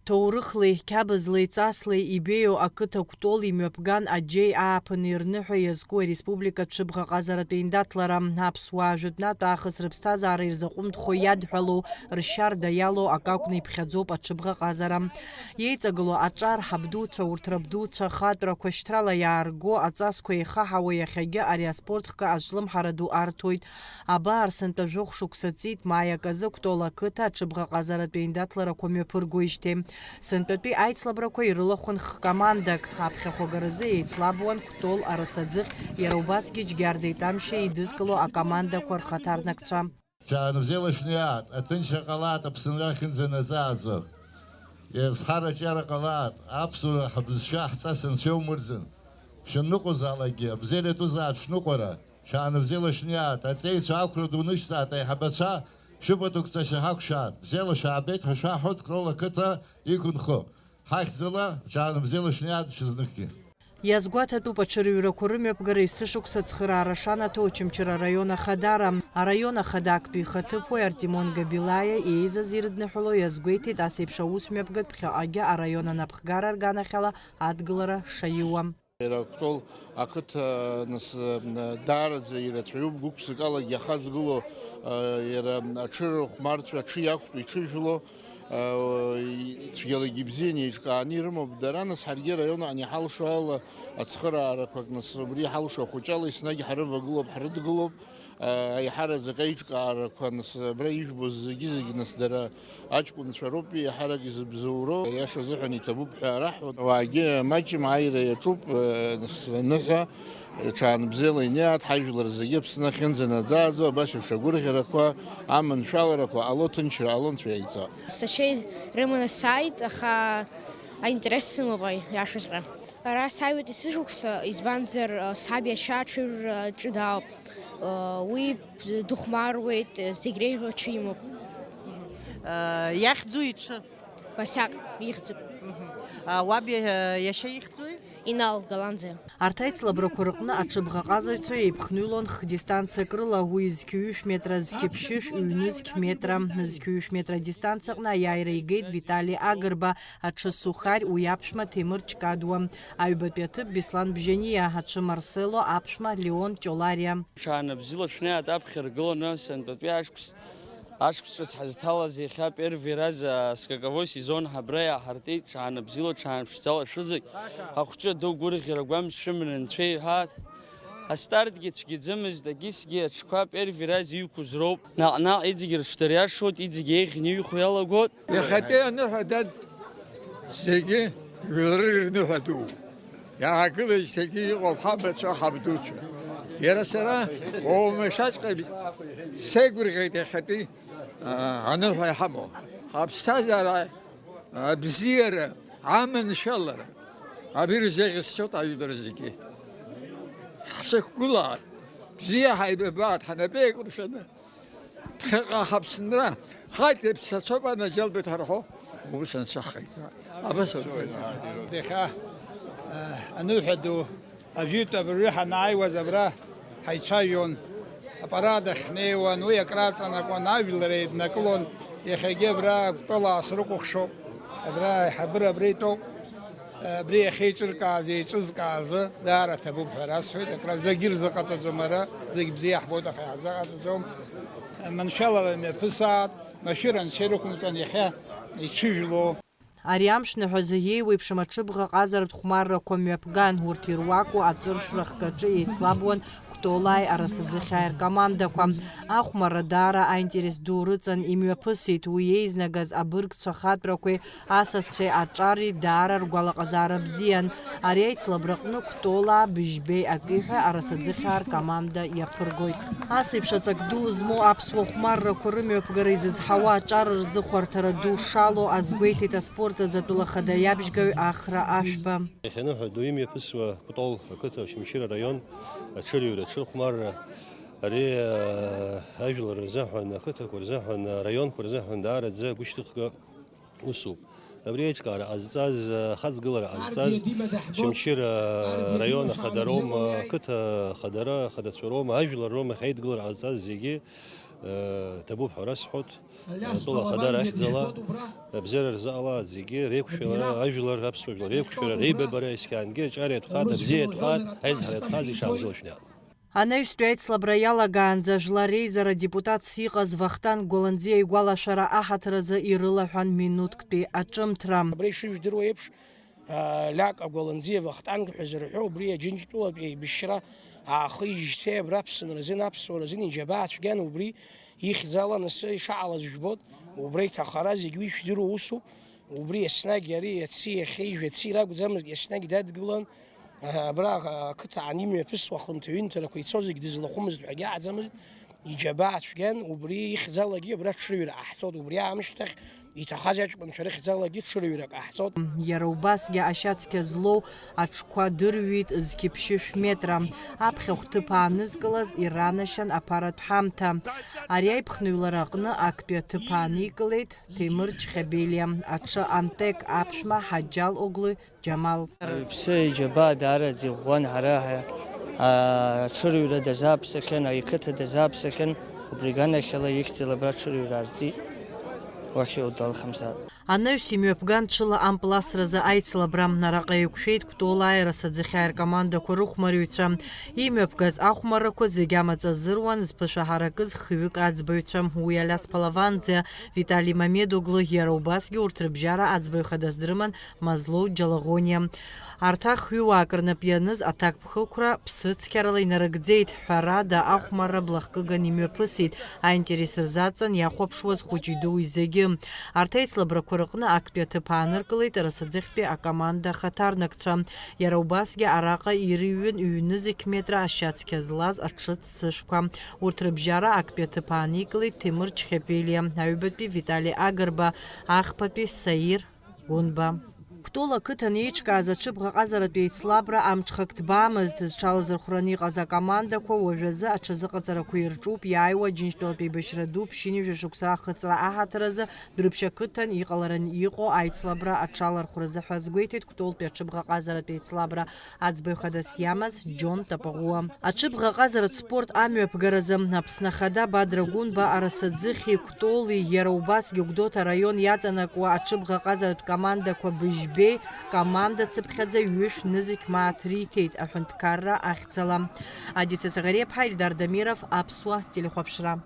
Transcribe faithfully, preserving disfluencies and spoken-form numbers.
Ҭоурыхлеи, қьабзлеи, ҵаслеи ибеиоу ақыҭа Кәтол имҩаԥган аџьеи ааԥыни рныҳәа иазку ареспубликатә шәыбӷаҟазаратә еиндаҭлара. Аԥсуаа жәытәнатә аахыс рыԥсҭазаара ирзаҟәымҭхо иадҳәалоу, ршьарда иалоу акы акәны иԥхьаӡоуп аҽыбӷаҟазара. Иеиҵагылоу аҿар ҳабдуцәа, урҭ рабдуцәа, хаатәрақәа шьҭрала иаарго аҵасқәа еихаҳауа иахьагьы ари аспорт хкы азҿлымҳара ду арҭоит. Абар, сынтәа жәохә шықәса ҵит, маи аказы Кәтол ақыҭа аҽыбӷаҟазаратә еиндаҭларақәа мҩаԥыргоижьҭеи. Сынтәатәи аицлабрақәа ирылахәын х-командак. Аԥхьахәагаразы еицлабуан Кәтол, Арасаӡыхь, иара убасгьы Џьгьардеи Тамшьеи идызкыло акомандақәа рхаҭарнакцәа. Ҽаанбзиала шәнеиаат, аҭынчра ҟалааит, Аԥсынра ахьынӡанаӡааӡо. Еизҳара аҿиара ҟалааит, аԥсуара ҳбызшәа ҳҵас анцәа иумырӡын. Шәанныҟәозаалакгьы, абзиара иатәызаат шәныҟәара. Ҽаанбзиала шәнеиаат, аҵеицәа ақәра ду нышәҵааит, аиҳабацәа, шәыпату қәҵашьа ҳақәшәааит. Бзиала шәаабеит ҳәа шәаҳҳәоит Кәтол ақыҭа иқәынхо. Ҳахьӡала, ҽаанбзиала шәнеиаат шьызныкгьы. Иазгәаҭатәуп аҽырҩрақәа рымҩаԥгара есышықәса ацхыраара шанаҭо Очамчыра араион ахадара. Араион ахада актәи ихаҭыԥуаҩ Артемон Габилаиа еизаз ирыдныҳәало иазгәеиҭеит, ас еиԥш аус мҩаԥгатә ԥхьаҟагьы араион анапхгара рганахьала адгылара шаиуа. Иара Кәтол ақыҭа, нас, даараӡа ирацәаҩуп, гәык-ԥсыкалагьы иахаҵгыло, иара аҽырхәмарцәа, аҽы иақәтәоу, иҽыжәло, цәгьалагьы ибзианы еиҿкааны ирымоуп дара, нас, ҳаргьы араион аҟны иҳалшо ала ацхыраарақәак, нас, убри иҳалшо ахәыҷала еснагь ҳрывагылоуп, ҳрыдгылоуп. Аиҳараӡак аиҿкаарақәа, нас, абра ижәбоз зегьы-зегьы, нас, дара аҷкәынцәа роуп еиҳарак изыбзоуроу, аиаша азыҳәан иҭабуп ҳәа раҳҳәоит. Ауаагьы маҷым, ааира иаҿуп, нас, аныҳәа, ҽаанбзиала инеиааит, ҳажәлар зегьы Аԥсны ахьынӡанаӡааӡо, абас еиԥш агәырӷьарақәа, аманшәаларақәа ҟало, ҭынчра ҟало, Анцәа иаиҵо. Сашьа рыманы сааит, аха аинтерес сымоуп, аиашаҵәҟьа. Ара сааиуеит есышықәса, избанзар, саб иашьа аҽырҩра ҷыдаауп. Уи дыхәмаруеит, зегь реиҳа аҽы имоуп. Иахьӡу иҽы? Басиаҭ ихьӡуп. Уаб иа-, иашьа ихьӡуи? Инал Галанӡиа. Арҭ аицлабрақәа рыҟны аҽыбӷаҟазаҩцәа еиԥхныҩлон хдистанциак рыла, уи зқьи ҩышә метра, зқьи ԥшьышә, ҩнызқь метра. Зқьи ҩышә метра адистанциа аҟны аиааира игеит Витали Агрба, аҽы Сухарь, уи аԥшәма Ҭемыр Ҷкадуа. Аҩбатәи аҭыԥ Беслан Бжьаниа, аҽы Марсело, аԥшәма Леон Ҷолариа. Ҽаанбзиала шәнеиааит аԥхьа ргыланы сынтәатәи ашықәс, ашықәс ҿыц ҳазҭалаз иахьа первый раз, а, скаковой сезон ҳабра иааҳартит. Ҽаанбзиала, ҽаанԥшӡала шәызегь. Ахәҷы ду гәырӷьара гәамч шәыманы Анцәа иҳәааит. Ҳастартгьы цәгьаӡамызт, агьысгьы аҽқәа первый раз иқәыз роуп. Наҟ-наҟ иҵегь рыҽдыриашоит, иҵегь еиӷьны иҩхо иалагоит. Иахьатәи аныҳәа, дад, зегьы жәлары рныҳәа ду. Иаагылеижьҭеигьы иҟоуп ҳабацәа, ҳабдуцәа. Иара сара уамашәаҵәҟьа сеигәырӷьеит иахьатәи, а, аныҳәа иҳамоу. Ҳаԥсҭазаара абзиара, аманшәалара, абри рзеиӷьасшьоит ажәлар зегьы. Ҳшықәгылааит, бзиа ҳаибабааит, ҳнапы еикәыршаны. Ԥхьаҟа ҳаԥсынра, ҳаит, иԥсацәоуп анаџьалбеит ҳарҳәо, ус анцәа ҳҟаиҵааит. Абас ауп. Иахьа, э, аныҳәа ду, ажәытә абыржәы ҳанааиуаз абра ҳаицәажәон, апарад ахь ҳнеиуан, уи акраҵанакуан, ажәлар еиднакылон, иахьагьы абра Кәтол аасрыкәыхшоуп, абра аиҳабыра абра итәоуп. Абри иахьеиҿыркааз, еиҿызкааз даара ҭабуп ҳәа расҳәеит, акра зегьы рзыҟаҵаӡом ара, зегь бзиа ҳбоит, аха иаҳзыҟаҵаӡом. Маншәалала имҩаԥысаат, машәыр анцәа ирықәымҵан иахьа иҽыжәло. Ари амш ныҳәазы иеиуеиԥшым аҽыбӷа ҟазаратә хәмаррақәа мҩаԥган, урҭ ируаку аҵәыршәра хкаҿы еицлабуан Кәтолааи Арасаӡыхьааи ркомандақәа. Ахәмарра даара аинтерес ду рыҵан имҩаԥысит, уи еизнагаз абыргцәа хатәрақәеи асасцәеи аҿари даара ргәалаҟазаара бзиан. Ари аицлабраҟны Кәтолаа быжьбеи акиҳәа Арасаӡыхьаа ркоманда иаԥыргоит. Ас еиԥш аҵак ду змоу аԥсуа хәмаррақәа рымҩаԥгара изызҳауа аҿар рзы хәарҭара ду шалоу азгәеиҭеит аспорт азы атәыла ахада иабжьгаҩ Ахра Ашәба. Иахьаныҳәа ду имҩаԥысуа Кәтол ақыҭа Очамчыра араион аҽырҩра, аҽырхәмарра, ари, аа, ажәлар рзыҳәан, ақыҭақәа рзыҳәан, араионқәа рзыҳәан даараӡа гәышьҭыхга усуп. Абри аиҿкаара ҟазҵаз, ахаҵгылара ҟазҵаз Очамчыра араион ахадароума, ақыҭа ахадара, ахадацәа роума, ажәлар роума, ахеидгылара ҟазҵаз зегьы Ҭабуп ҳәа расҳәоит. Атәыла ахада рахьӡала абзиара рзыҟалааит зегьы, реиқәшәара, ажәлар, аԥсуа жәлар реиқәшәара, реибабара, есқьаангьы аҿар иатәхааит, абзиа иатәхааит, аизҳара иатәхааит, зегь шаҳзылшәны. Анаҩстәи аицлабра иалагаанӡа жәлар реизара адепутатс иҟаз Вахтанг Гәаланӡиа игәалашәара аҳаҭыр азы ирылаҳәан минуҭктәи аҿымҭра. Абра ишыжәдыруа еиԥш, Лиака Гәаланӡиа Вахтанг ҳәа зырҳәо, убри Аџьынџьтәылатә еибашьра аахижьҭеи абра Аԥсынра азын, аԥсуара азын иџьабаа цәгьан, убри ихьӡала анысы ишаҟалаз жәбоит, убра иҭахара зегь уи ишәдыруа усуп, убри еснагь ари иаци иахьеи жәаци ракәӡамызт, еснагь дадгылан, абра ақыҭан имҩаԥысуа ахынҭаҩынҭарақәа ицо зегь дызлахәымызт ҳәагьы аӡамызт, иџьабаа цәгьан, убри ихьӡалагьы абра ҽырҩра ҟаҳҵоит, убри аамышьҭахь иҭахаз аҷкәынцәа рыхьӡалагьы ҽырҩра ҟаҳҵоит. Иара убасгьы ашьацқьа злоу аҽқәа дырҩит зқьы ԥшьышә метра. Аԥхьахә ҭыԥ аанызкылаз иранашьан аԥаратә ҳамҭа. Ари аиԥхныҩлара аҟны актәи аҭыԥ ааникылеит Ҭемыр Чхебелиа, аҽы Антек аԥшәма Ҳаџьал Оглы Џьамал. Иԥсы иџьабаа даараӡа иӷәӷәан, ҳара ҳа-, аҽырҩра дазааԥсахьан, ақыҭа дазааԥсахьан, убри аганахьала ихьӡала абра аҽырҩра аарҵит, уахь иудалхамзаап. Анаҩс имҩаԥган ҽыла ампыл асразы аицлабра. Араҟа еиқәшәеит Кәтолааи Арасаӡыхьааи ркомандақәа рыхәмарҩцәа. Имҩаԥгаз ахәмаррақәа зегь амаҵ азыруан, зԥышәа ҳаракыз хҩык аӡбаҩцәа, уи Алиас Палаванӡиа, Витали Мамедоглы, иара убасгьы урҭ рыбжьара аӡбаҩ хадас дрыман Мазлоу Џьалагәониа. Арҭ ахҩыуаак рнап ианыз аҭакԥхықәра ԥсыцқьарала инарыгӡеит, ҳәарада, ахәмарра блахкыган имҩаԥысит, аинтерес рзаҵан иахәаԥшуаз хәыҷи-дуи зегьы. Арҭ аицлабрақәа рыҟны актәи аҭыԥ ааныркылеит Арасаӡыхьтәи акоманда ахаҭарнакцәа. Иара убасгьы араҟа ирыҩын ҩнызқь метра ашьацқьа злаз аҽыццышәқәа. Урҭ рыбжьара актәи аҭыԥ ааникылеит Ҭемыр Чхепелиа, аҩбатәи Витали Агрба, ахԥатәи Саир Гәынба. Кәтол ақыҭан еиҿкааз аҽыбӷаҟазаратә еицлабра амҽхак ҭбаамызт. Зҽалазырхәраны иҟаз акомандақәа уажәазы аҽазыҟаҵарақәа ирҿуп, иааиуа Џьынџьтәылатә еибашьра ду ԥшьынҩажәа шықәса ахыҵра аҳаҭыр азы Дәрыԥшь ақыҭан иҟаларан иҟоу аицлабра аҽалархәразы ҳәа азгәеиҭеит Кәтолтәи аҽыбӷаҟазаратә еицлабра аӡбаҩ хадас иамаз Џьон Тапаӷәуа. Аҽыбӷаҟазаратә спорт амҩаԥгаразы Аԥсны Ахада Бадра Гәынба Арасаӡыхьи Кәтоли, иара убасгьы Гәдоуҭа араион иаҵанакуа аҽыбӷаҟазаратә командақәа Быжьбеи команда цыԥхьаӡа ҩышә нызқь мааҭ риҭеит аҳәынҭқарра ахьӡала. Адица Саӷариаԥҳа, Ильдар Дамиров, Аԥсуа телехәаԥшра.